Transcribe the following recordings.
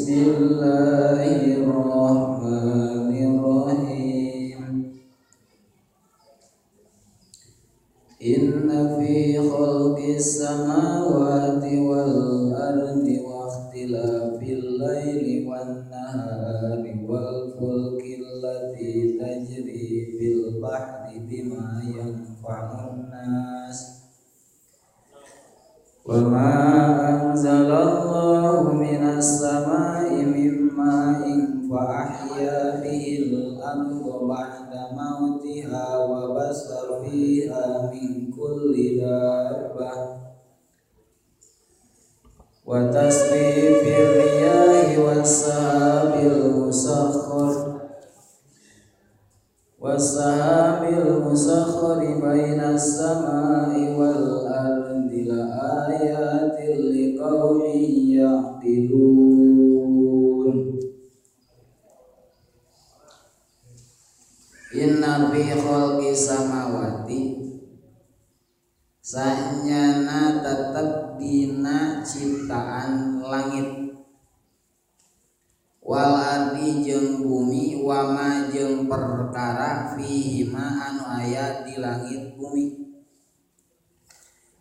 Bismillahirrahmanirrahim. Inna fi khalqis samawati wal ardi wa ikhtilafil laili wan nahari wal fulki allati tajri fil bahri bima yanfa'un nas wa ma anzalallahu minas sama'i min ma'in fa ahya bihil arda ba'da mautiha wa bassa fiha min kulli dabbah wa tasrifir riyahi was-sahabil musakhkhar bainas sama'i wal ardi la ayatin liqaumin ya'qilun. Inna fi khalqis samawati sanyana tetep dina ciptaan langit wal ardi jeung bumi wama jeung perkara fihi ma anu aya di langit bumi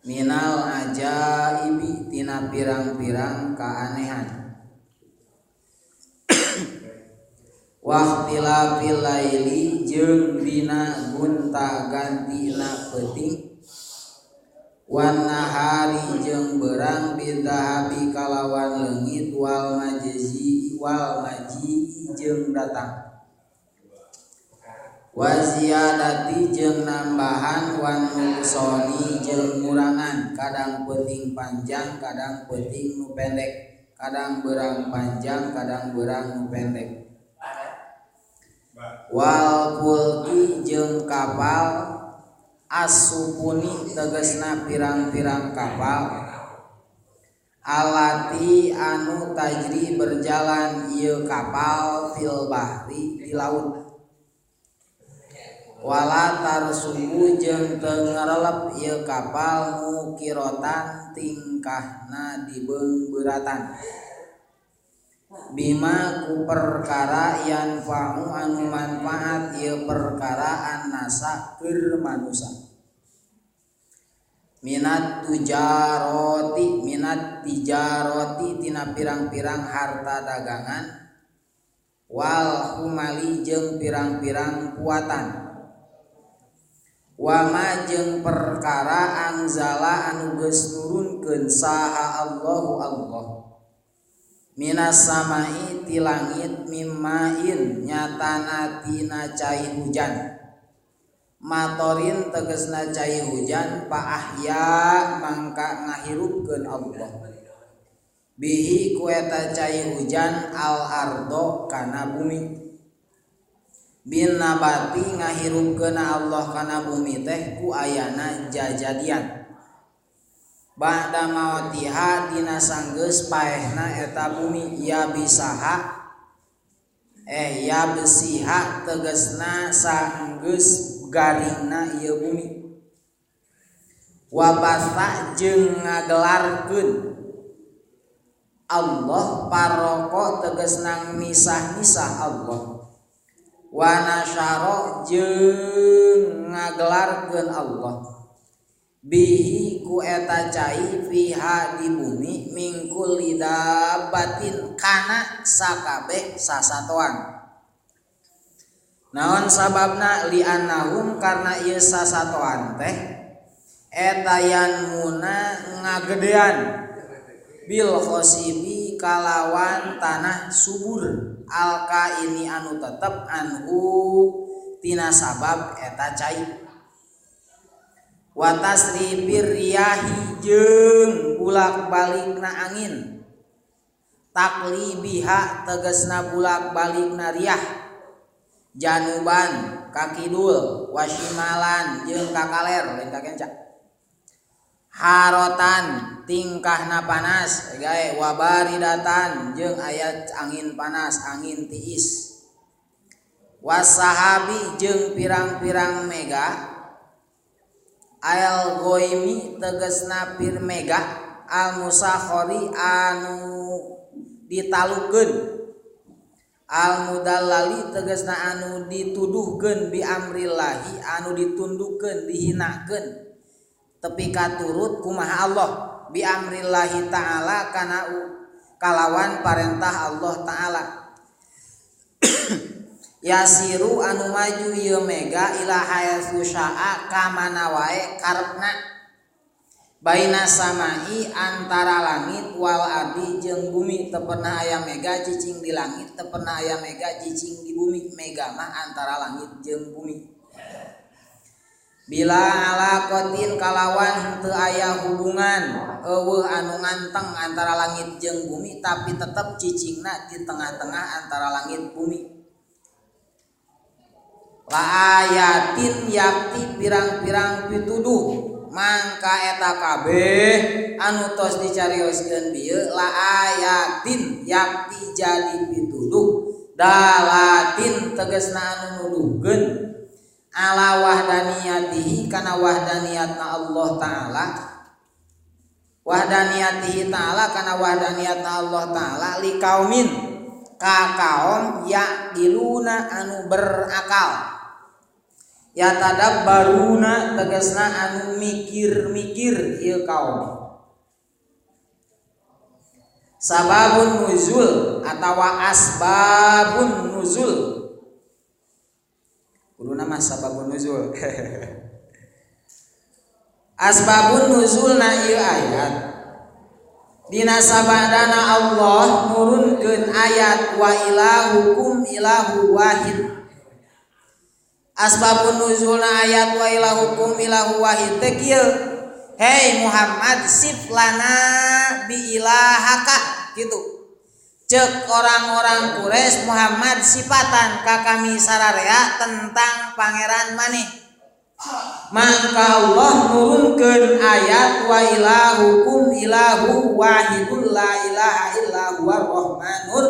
minal ajaibi tina pirang-pirang keanehan waqtilafil laili jeung dina gonta gantina peuting wan nahari jeung berang bidhahabi kalawan leungit wal majzi wal maji jeung datang wa ziyadati jeung nambahan wan nuqsani jeung ngurangan kadang peuting panjang kadang peuting nu pendek kadang berang panjang kadang berang nu pendek wal fulki jeung kapal asupuni tegesna pirang-pirang kapal alati anu tajri berjalan ieu kapal fil bahri di laut wala tarsubu jeung teu ngarelep ieu kapal mukirotan tingkahna dibeungbeuratan bima ku perkara yanfa'u anu manfaat ieu perkara annasa keur manusa minat tijaroti tina pirang-pirang harta dagangan wal humali jeung pirang-pirang kuatan wama jeung perkara angzala anu geus nurunkeun saha Allahu Allah minas samai ti langit mimmain nyatana tina cai hujan matorin tegesna cai hujan pa ahya mangka ngahirupkeun Allah bihi ku eta cai hujan al ardo kana bumi bin nabati ngahirupkeun Allah kana bumi teh ku ayana jajadian ba'da mautiha dina sanggeus paehna eta bumi ya bisaha ya besiha tegesna sanggeus garingna ieu bumi wa batha jeung ngagelarkeun Allah paroko tegesna misah-misah Allah wa nasyara jeung ngagelarkeun Allah bihi ku eta cai fiha di bumi mingkul lidabatin kana sakabeh sasatoan naon sababna li annahum karena ieu sasatoan teh eta yanmuna ngagedean bil khosibi kalawan tanah subur alka ini anu tetep anhu tina sabab eta cai wa tasrifir riyahi jeung bulak-balikna angin taklibiha tegesna bulak-balikna riyah januban ka kidul wasyimalan jeung ka kaler lain ka kenca harotan tingkahna panas gae wabaridatan jeung aya angin panas angin tiis wasahabi jeung pirang-pirang mega al goimi tegesna pir mega al musakhori anu ditalukeun al mudallali tegasna anu dituduhkeun bi amrillahi anu ditundukkeun dihinakeun tepi katurut kumaha Allah bi amrillahi ta'ala kana kalawan parentah Allah ta'ala. Yasiru anu maju ieu mega ila haitsu syaa ka mana wae karepna baina samai antara langit wal ardi jeung bumi. Teu pernah aya mega cicing di langit, teu pernah aya mega cicing di bumi. Mega mah antara langit jeung bumi. Bila alaqatin kalawan henteu aya hubungan eueuh anu nganteng antara langit jeung bumi, tapi tetep cicingna di tengah-tengah antara langit bumi. La ayatin yakti pirang-pirang pituduh mangka eta kabeh anu tos dicarioskeun bieu la ayatin yakti jadi pituduh dalatin tegasna anu nuduhkeun ala wahdaniyatihi kana wahdaniyatna Allah ta'ala, wahdaniyatihi ta'ala kana wahdaniyatna Allah ta'ala li kaumin ka kaum yaqiluna anu berakal, ya tadabbaruna tegasna anu mikir-mikir ieu kaum. Sababun nuzul atawa asbabun nuzul, kuduna mah sababun nuzul. Asbabun nuzul na ieu ayat dina sabadana Allah nurunkeun ayat wa ilahukum ilahu wahid. Asbabun nuzulna ayat wa ilahukum ilahu wahid teh kieu, hei Muhammad sif lana bi ilahaka gitu. Cek orang-orang Quraisy, Muhammad sifatan ka kami sararea tentang pangeran maneh. Maka Allah nurunkeun ayat wa ilahukum ilahu wahidul la ilaha illa huwar rahmanur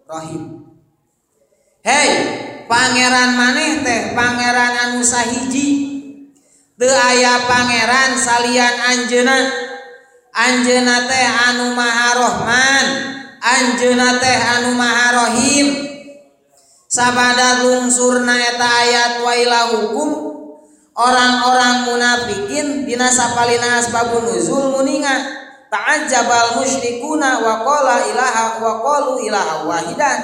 rahim. Hei pangeran maneh teh pangeran anu sahiji, teu aya pangeran salian anjeunna. Anjeunna teh anu maha rahman, anjeunna teh anu maha rahim. Sabada lungsurna eta ayat wa ilahukum, orang-orang munafikin dina sapalina asbabun nuzul muninga ta'ajjabal musyrikuna wa qala ilaha wa qalu ilaha wahidan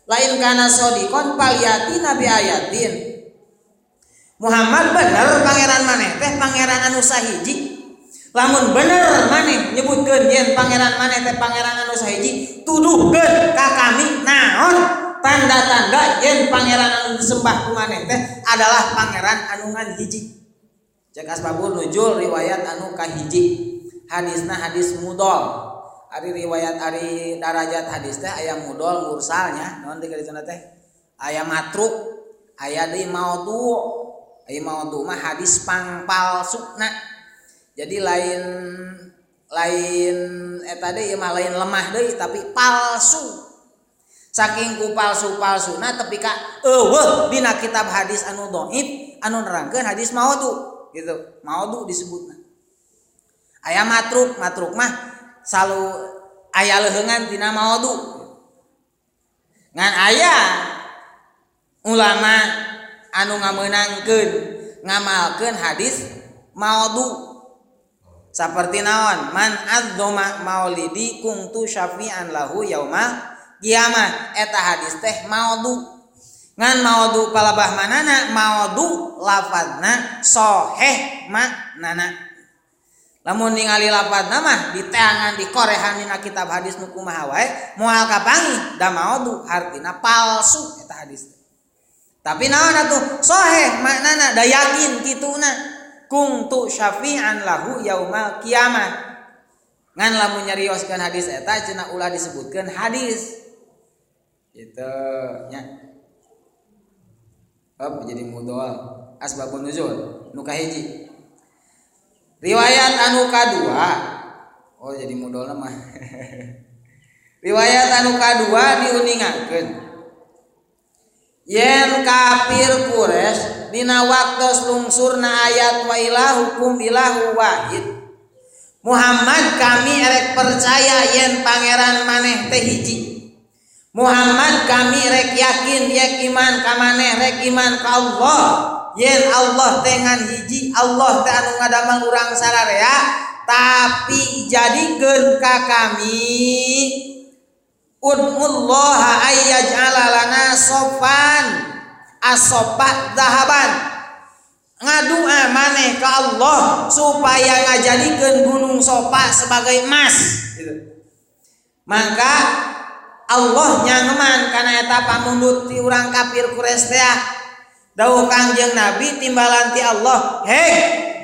lain kana sodikon paliatina bi ayatin. Muhammad bener pangeran maneh teh pangeran anu sahiji. Lamun bener maneh nyebutkeun yen pangeran maneh teh pangeran anu sahiji, tuduhkeun ka kami naon tanda-tanda yen pangeran anu disembah ku maneh teh adalah pangeran anu ngan hiji. Cek asbabun nuzul riwayat anu kahiji, hadisna hadis mudol. Ari riwayat ari darajat hadis teh aya mudol mursalnya, naon teh ka teh? Aya matruk, aya deui maudhu. Aya maudhu mah hadis pangpalsuna. Jadi lain lain eta deui mah lain lemah deui tapi palsu. Saking ku palsu-palsuna tepi ka eueuh dina kitab hadis anu dhaif anu nerangkeun hadis maudhu gitu. Maudhu disebutna. Aya matruk, matruk mah salu aya leheungan tina maudhu. Ngan aya ulama anu ngameunangkeun ngamalkeun hadis maudhu. Saperti naon? Man adzoma maulidi kuntu syafi'an lahu yauma kiamah. Eta hadis teh maudhu. Ngan maudhu palabah manana, maudhu lafadzna soheh maknana. Lamun ningali lafadzna mah diteangan dikorehan dina kitab hadis nu kumaha wae moal kapanggih da maudhu hartina palsu eta hadis. Tapi naon atuh soheh maknana da yakin kituna. Kuntu syafi'an lahu yaumal kiamah. Ngan lamun nyarioskeun hadis eta cenah ulah disebutkeun hadis. Gitu nya. Oh, jadi mudhol asbabun nuzul nu kahiji. Riwayat anu kadua. Oh, jadi mudholna mah. Riwayat anu kadua diuningakeun. Yen kafir Quraisy dina waktos lungsurna ayat wa ilahukum ilahu wahid. Muhammad kami erek percaya yen pangeran maneh teh hiji. Muhammad kami rek yakin yek iman ka maneh rek iman ka Allah yen Allah teh ngan hiji, Allah teh anu ngadamel urang sararea, tapi jadikeun ka kami ud'ullaha ayyaj'ala lana sofan as-sofa zahaban. Ngadua maneh ka Allah supaya ngajadikeun gunung Sofa sebagai emas gitu. Maka Allah nyangeman kana eta pamundut ti urang kafir Quraisy teh. Dawuh Kangjeng Nabi timbalan ti Allah, hei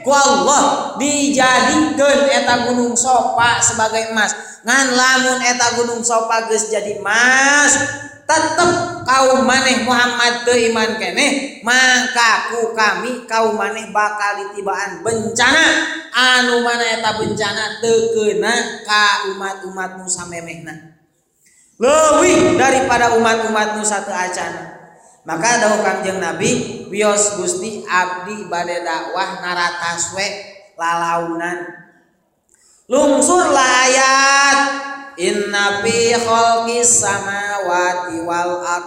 ku Allah dijadikeun eta gunung Sofa sebagai emas. Ngan lamun eta gunung Sofa geus jadi emas, tetep kaum maneh Muhammad teu iman keneh, mangka ku kami kaum maneh bakal ditibaan bencana anu mana eta bencana teu keuna ka umat-umat nu samemehna. Leuwih daripada umat-umat nu satu acana. Maka dawuh Kangjeng Nabi, wios Gusti abdi bade dakwah naratas we lalaunan. Lungsurlah ayat inna fi khalqis samawati wal ard.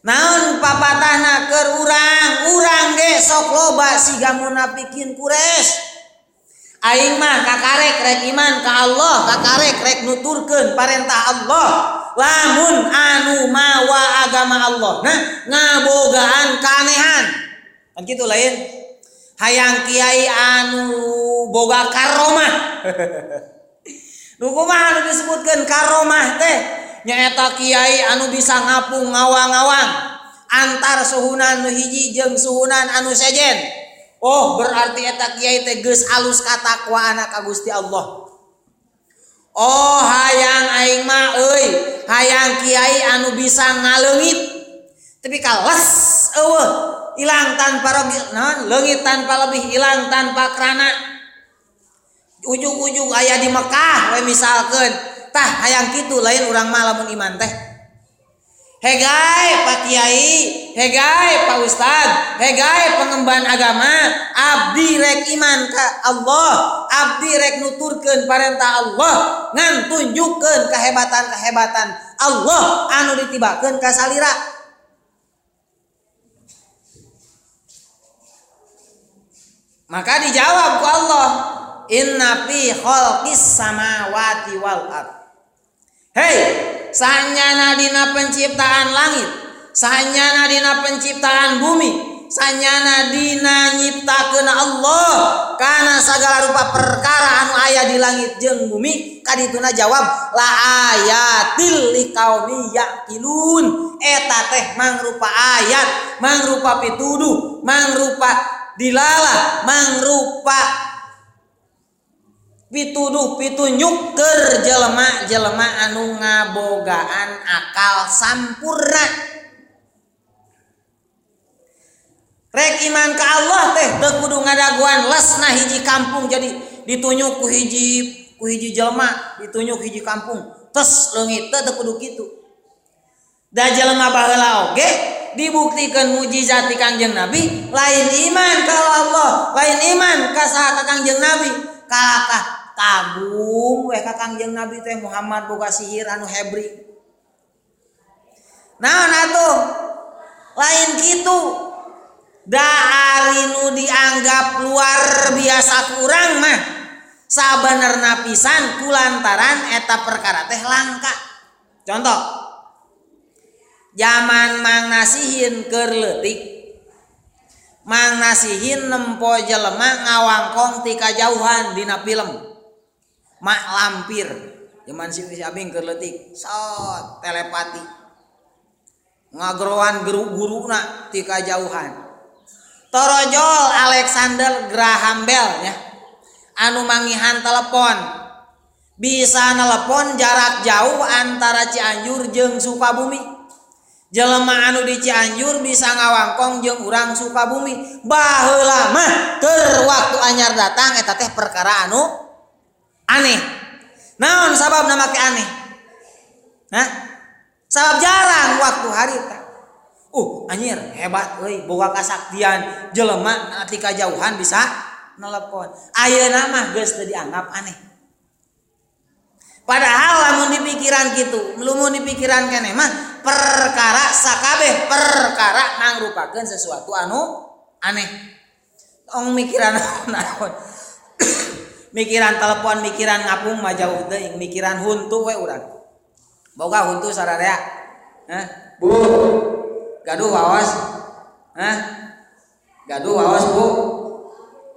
Naon papatahna keur urang, urang ge sok loba siga munafikin Quraisy. Aing mah kakarek rek iman ka Allah, kakarek rek nuturkeun parentah Allah. Lamun anu mawa agama Allah nah ngabogaan keanehan. Kan kitu lain. Hayang kiai anu boga karomah. Nu kumaha anu disebutkeun karomah teh nyaeta kiai anu bisa ngapung ngawang-ngawang antar suhunan nu hiji jeung suhunan anu sejen. Oh berarti eta kiai teh geus alus katakwaana ka Gusti Allah. Oh hayang aing mah euy, hayang kiai anu bisa ngaleungit tapi kales eueuh ilang tanpa rogi naon leungit tanpa lebih ilang tanpa krana. Ujug-ujug aya di Mekah we misalkeun. Tah hayang kitu lain urang mah lamun iman teh. Hegai Pak Kiai, hegai Pak Ustad, hegai pengemban agama, abdi rek iman ka Allah, abdi rek nuturkeun parentah Allah, ngan tunjukkeun kehebatan-kehebatan Allah anu ditibakeun ka salira. Maka dijawab ku Allah, inna fi khalqis samawati wal ard. Hei, sanyana dina penciptaan langit, sanyana dina penciptaan bumi, sanyana dina nyiptakeun Allah kana sagala rupa perkara anu aya di langit jeung bumi, kadituna jawab la ayatil liqaumi yaqilun. Eta teh mangrupa ayat, mangrupa pituduh, mangrupa dilalah, mangrupa pituduh pitunjuk keur jelema-jelema anu ngabogaan akal sampurna. Rek iman ka Allah teh teu kudu ngadaguan lesna hiji kampung jadi ditunjuk ku hiji jelema, ditunjuk hiji kampung tes leungit teh teu kudu kitu. Da jelema baheula oge dibuktikeun mujizat ti Kangjeng Nabi, lain iman ka Allah, lain iman ka saha ka Kangjeng Nabi, kalakah kagum we ka Kangjeng Nabi teh Muhammad boga sihir anu hebri. Naon atuh? Lain kitu. Da ari nu dianggap luar biasa kurang mah sabenerna pisan kulantaran eta perkara teh langka. Contoh, zaman Mang Nasihin keur leutik, Mang Nasihin nempo jelema ngawangkong ti kajauhan dina film Mak Lampir. Zaman si Abing keur leutik, sot telepati ngagroan guru-guruna ti kajauhan. Torojol Alexander Graham Bell nya anu mangihan telepon, bisa nelepon jarak jauh antara Cianjur jeung Sukabumi. Jelema anu di Cianjur bisa ngawangkong jeung urang Sukabumi. Baheula mah keur waktu anyar datang eta teh perkara anu aneh. Naon sababna make aneh? Hah? Sabab jarang waktu harita. Anjir hebat euy, boga kasaktian jelema ti kajauhan bisa Nelpon. Ayeuna mah geus teu dianggap aneh. Padahal lamun dipikiran kitu, lamun dipikiran keneh mah perkara sakabeh perkara mangrupakeun sesuatu anu aneh. Tong mikiran naon. Mikiran telepon, mikiran ngapung mah jauh teuing, mikiran huntu we urang. Boga huntu sararea. Hah? Bu. Gaduh waos. Hah? Gaduh waos, Bu.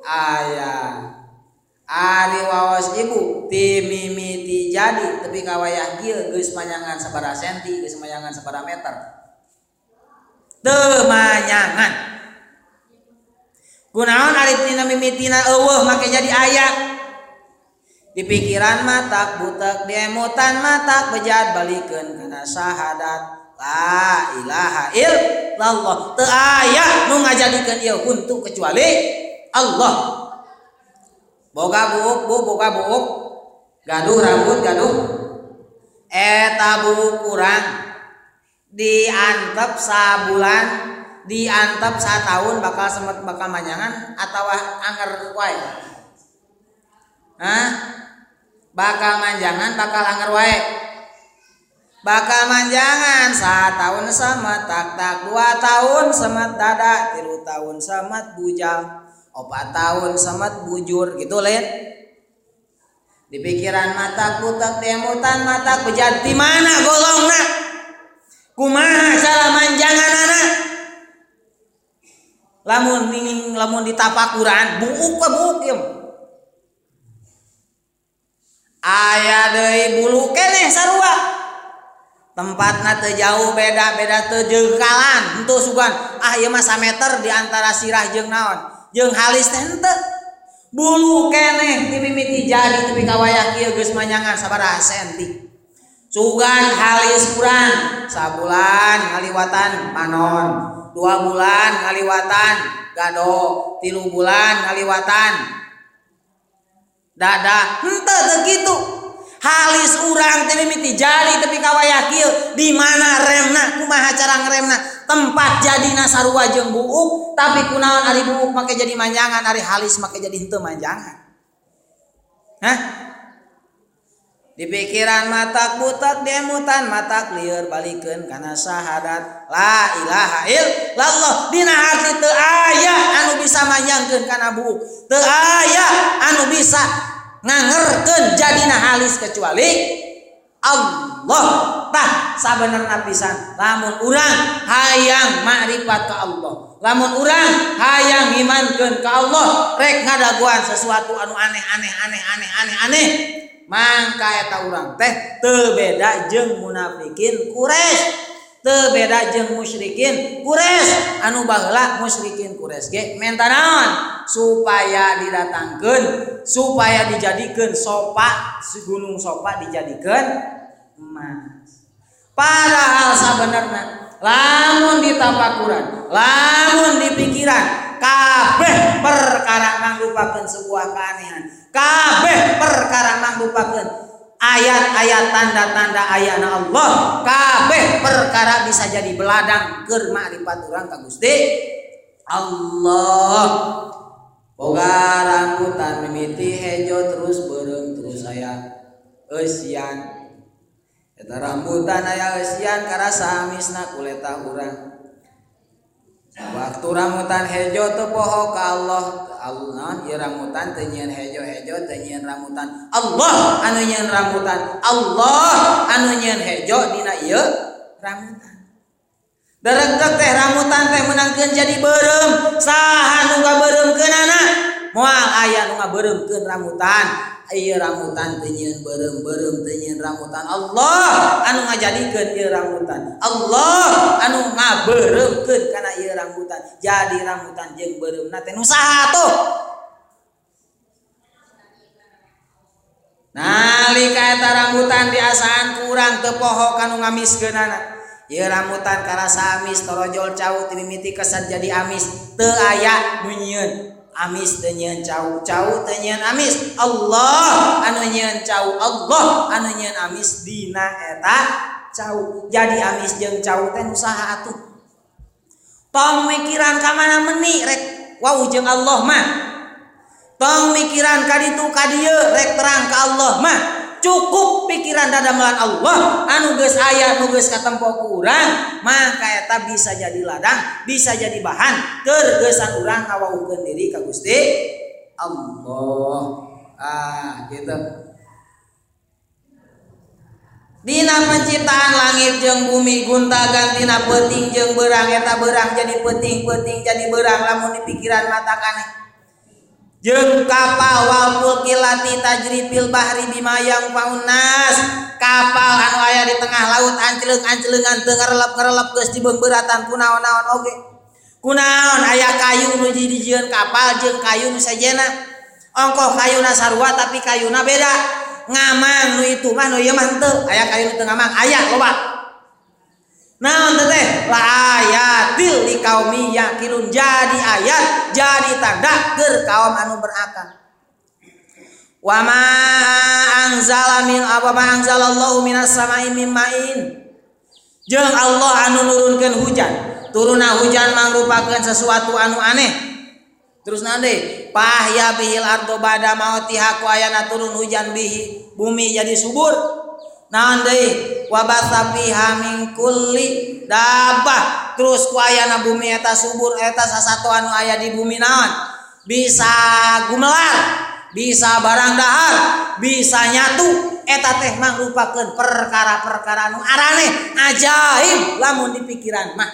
Aya. Ari waos ibu ti mimiti jadi tepi ka wayah kieu geus manyangan sabaraha senti, geus manyangan sabaraha meter. Teu manyangan. Kunaon ari tina mimitina eueuh make jadi aya. Di pikiran matak butek, diemutan matak bejat balikeun kana syahadat la ilaha illallah. Teu aya nu ngajadikeun ieu huntu kecuali Allah. Boga buuk, bu, boga buuk. Gaduh rambut, gaduh. Eta buuk kurang. Diantep sabulan, diantep satahun bakal semet bakal manyangan atawa anger wae. Hah? Bakal manjangan, bakal anger wae. Bakal manjangan satahun semet tak tak, 2 tahun semet dada, 3 tahun semet bujal, 4 tahun semet bujur gitu lain. Di pikiran mata kutek, diemutan mata bejat, di mana golongna? Kumaha cara manjanganana? Lamun lamun ditapakuran buuk we buuk ieu. Aya deui bulu keneh sarua. Tempatna teu jauh beda-beda teu jengkalan henteu sugan. Ah ieu mah sameter di antara sirah jeung naon? Jeung halis teh henteu. Bulu keneh ti mimiti jadi tepi ka wayah kieu geus manyangan sabaraha senti. Sugan halis kurang sabulan ngaliwatan panon, 2 bulan ngaliwatan gado, 3 bulan ngaliwatan dada. Henteu teu kitu. Halis urang teh mimiti jadi tepi ka wayah kieu di mana remna, kumaha cara ngeremna? Tempat jadina sarua jeung buuk, tapi kunaon ari buuk make jadi manjangan, ari halis make jadi henteu manjangan. Hah? Di pikiran matak butak, diemutan matak lieur balikeun kana syahadat la ilaha illallah. Dina hati teu aya anu bisa manjangkeun kana buuk, teu aya anu bisa ngangerkeun jadina halis kecuali Allah. Tah sabenerna pisan lamun urang hayang makrifat ka Allah, lamun urang hayang ngimankeun ka Allah, rek ngadaguan sesuatu anu aneh aneh aneh aneh aneh aneh, mangka eta urang teh teu beda jeung munafikin Quraisy, teu beda jeung musyrikin Quraisy. Anu baheula musyrikin Quraisy ge menta naon? Supaya didatangkeun, supaya dijadikeun sopa, gunung sopa dijadikeun emas. Padahal sabenerna lamun ditapakuran, lamun dipikiran, kabeh perkara mangrupakeun sebuah keanehan, kabeh perkara mangrupakeun ayat-ayat tanda-tanda ayana Allah, kabeh perkara bisa jadi beladang keur makrifat urang ka Gusti Allah. Boga rambutan mimiti hejo terus beureum terus aya eusian. Eta rambutan aya eusian karasa amisna kuleta urang. Waktu rambutan hejo teu poho ka Allah, Allah ieu rambutan teu nyieun hejo-hejo teu nyieun rambutan. Allah anu nyieun rambutan, Allah anu nyieun hejo dina ieu rambutan. Dareukteuk teh rambutan teh meunangkeun jadi beureum, saha nu ngabeuremkeunana? Moal aya nu ngabeuremkeun rambutan. Ieu rambutan teu nyieun beureum, beureum teu nyieun rambutan. Allah anu ngajadikeun ieu rambutan, Allah anu ngabeuremkeun kana ieu rambutan. Jadi rambutan jeung beureumna teh nu saha tuh? Nalika eta rambutan diasaan ku urang teu poho ka nu ngamiskeunana. Ieu rambutan karasa amis torojol cau ti mimiti kesan jadi amis, teu aya nu nyieun amis teu nyieun cau, cau teu nyieun amis. Allah anu nyieun cau, Allah anu nyieun amis dina eta cau. Jadi amis jeung cau teh nu saha atuh? Tong mikiran ka mana meni rek wau jeung Allah mah. mikiran ka ditu ka dieu rek terang ka Allah mah cukup pikiran dadamelan Allah anu geus aya nu geus katempo ku urang maka eta bisa jadi ladang bisa jadi bahan keur geusan urang ngawauhkeun diri ka Gusti Allah. Ah gitu. Dina penciptaan langit jeung bumi gonta-gantina peuting jeung beurang eta beurang jadi peuting peuting jadi beurang lamun dipikiran mata kaneh. Jeung kapal wal fulkilati tajri fil bahri bima yanfa'un nas kapal anu aya di tengah laut ancleung-ancleungan teu ngarelep-ngarelep geus dibeungbeuratan kunaon-naon oge. Kunaon aya kayu nu dijieun kapal jeung kayu nu sejenna. Ongkoh kayuna sarua tapi kayuna beda. Ngamang nu itu mah nu ieu mah henteu aya kayu nu teu ngamang aya loba. Naon teh la ayatil liqaumi yaqilun jadi ayat jadi tanda keur kaum anu berakal. Wa ma anzala min apa ma anzalallahu minas sama'i mim ma'in jeung Allah anu nurunkeun hujan turunna hujan mangrupakeun sesuatu anu aneh. Terus nanti pahya bihil ardo bada mautiha ku ayana turun hujan bihi bumi jadi subur. Naon deui wa batsa fiha min kulli dabah terus ku ayana bumi eta subur eta sasatu anu aya di bumi naon bisa gumelar bisa barang dahar bisa nyatu eta teh mangrupakeun perkara-perkara anu araneh ajaib lamun dipikiran mah.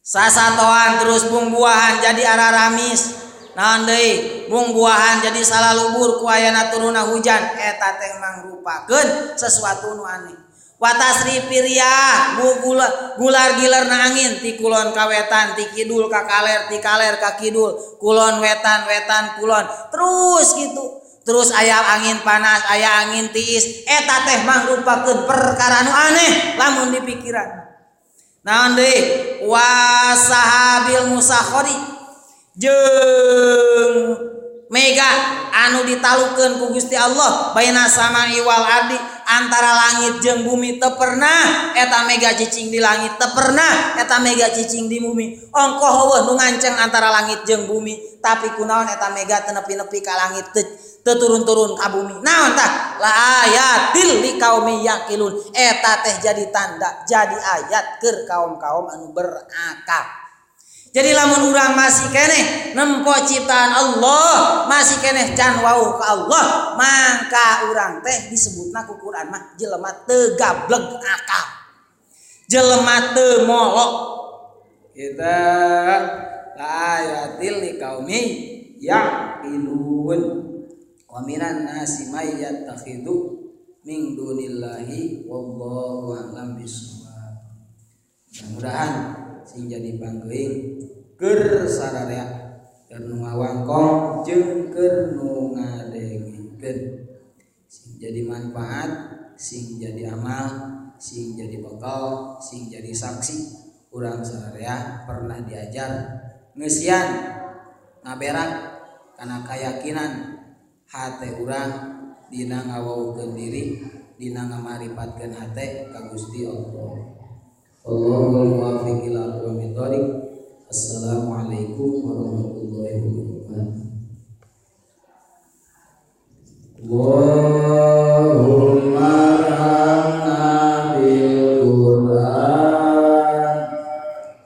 Sasatoan terus bungbuahan jadi araramis naon deui bungbuahan jadi salalubur ku ayana turunna hujan eta teh mangrupakeun sesuatu nu aneh. Wa tasrifir riyah gular gilerna angin ti kulon ka wetan ti kidul ka kaler ti kaler ka kidul kulon wetan wetan kulon terus gitu. Terus aya angin panas aya angin tiis eta teh mangrupakeun perkara nu aneh lamun dipikiran. Naon deui wasahabil musakhori jeung mega anu ditalukeun ku Gusti Allah baina sama'i wal ardi antara langit jeung bumi teu pernah eta mega cicing di langit teu pernah eta mega cicing di bumi ongkoh eueuh nu nganceng antara langit jeung bumi tapi kunaon eta mega teu nepi-nepi ka langit teu turun-turun ka bumi naon tah la ayatil liqaumi yaqilun eta teh jadi tanda jadi ayat keur kaum-kaum anu berakal. Jadi lamun urang masih keneh nempo ciptaan Allah masih keneh can wauh ka Allah mangka urang teh disebutna ku Quran mah jelema teu gableg akal jelema teu molok kita la ayatil liqaumi yaqilun. Wa minan nasi may yattakhidhu min dunillahi wallahu a'lam bissawab. Mudah-mudahan sing jadi panggeuing keur sararea keur nu ngawangkong jeung keur nu ngadengikeun sing jadi manfaat sing jadi amal sing jadi bekal sing jadi saksi urang sararea pernah diajar ngeusian ngaberak kana kayakinan hate urang dina ngawaukeun diri dina ngamaripatkeun hate ka Gusti Allah. Allahul muwaffiq ila aqwamit thoriq. Assalamualaikum warahmatullahi wabarakatuh. Allahumma arhamna bil Qur'an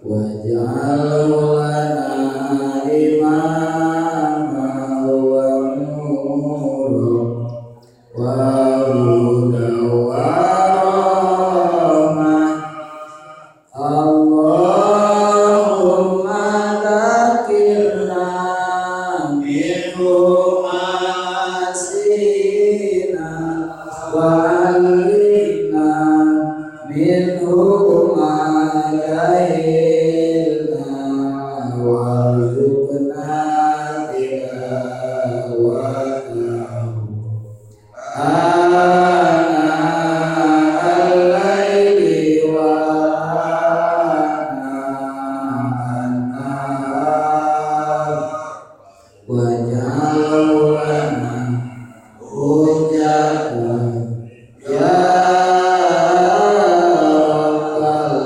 waj'alhu lana imama wa nura wa huda wa rahmah. Allahumma dzakirna minhu ma nasina wa 'allimna minhu ma jahilna warzuqna tilawatahu ana al-laili wa ana an-nahar waj'alhu lana hujjatan ya rabbal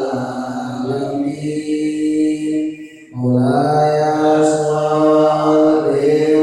alamin. Maulaya sholli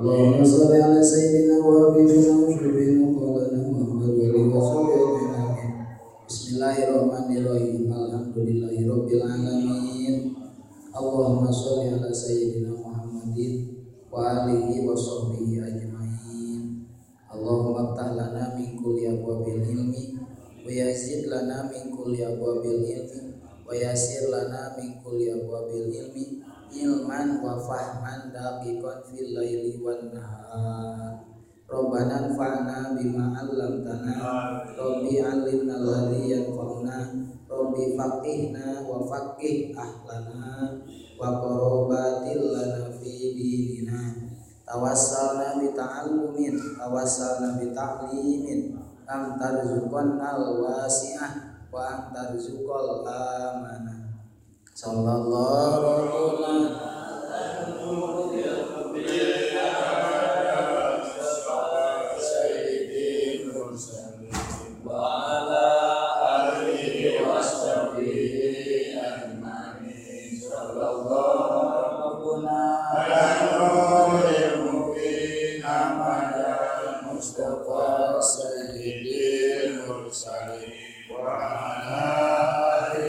Allahumma shalli ala sayyidina wa habibina wa syafi'ina maulana Muhammad wa alihi wa sahbihi ajma'in. Bismillahirrahmanirrahim. Alhamdulillahirabbil alamin. Allahumma shalli ala sayyidina Muhammadin wa alihi wa sahbihi ajma'in. Allahumma ftah lana min kulli abwabil ilmi wa yazid lana min kulli abwabil ilmi wa yassir lana min kulli abwabil ilmi ilman wa fahman daqiqan fil laili wan nahar. Rabbana anfa'na bima 'allamtana, Rabbi 'allimna alladhi yanfa'una, Rabbi faqihna wa faqih ahlana wa qarabatil lana fi dinina. Tawassalna bi ta'allumin, tawassalna bi ta'limin, am tarzuqannal wasi'ah wa am tarzuqal amanah. Sallallahu alaihi wa